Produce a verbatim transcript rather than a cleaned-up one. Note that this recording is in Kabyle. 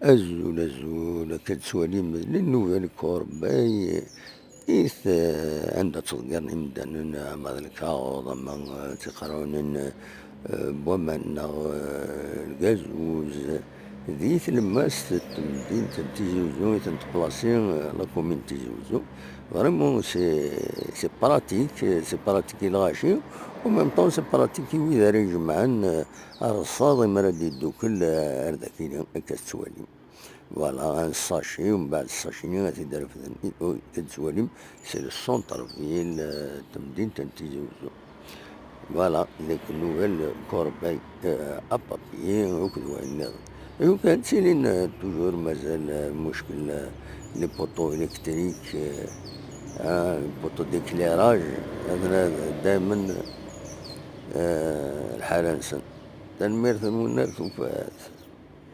Azul, azul, akka d-tettwalim les nouvelles corbeilles i t-, anda ttḍeggiren imdanen, ama d lkaɣeḍ, ama d tiqerɛunin, eh, n waman neɣ, eh, lgazuz. Di tlemmast n temdint n Tizi Uzzu i tent-tplasi, eh, la commune n Tizi Uzzu. Vraiment, c'est, c'est pratique, c'est pratique i lɣaci, en même temps, c'est pratique i wid ara ijemɛen, eh, rrṣaḍ imi ara d-yeddukel, eh, ar dakini, akka tettwalim. Voilà, un sachet, u mbeɛd sachet-nni ad t-id-refden. Ui, akka tettwalim, c'est le centre-ville, eh, n temdint n Tizi Uzzu. Voilà, les nouvelles corbeilles, euh, à papier, akked wayen nniḍen. Yukan ttilin, euh, toujours mazal, euh, muckel, euh, les poteaux électriques, euh, ah, les poteaux d'éclairage, هذا دائما، آه، الحالة نسن. Tanemmirt-nwen ar tufat.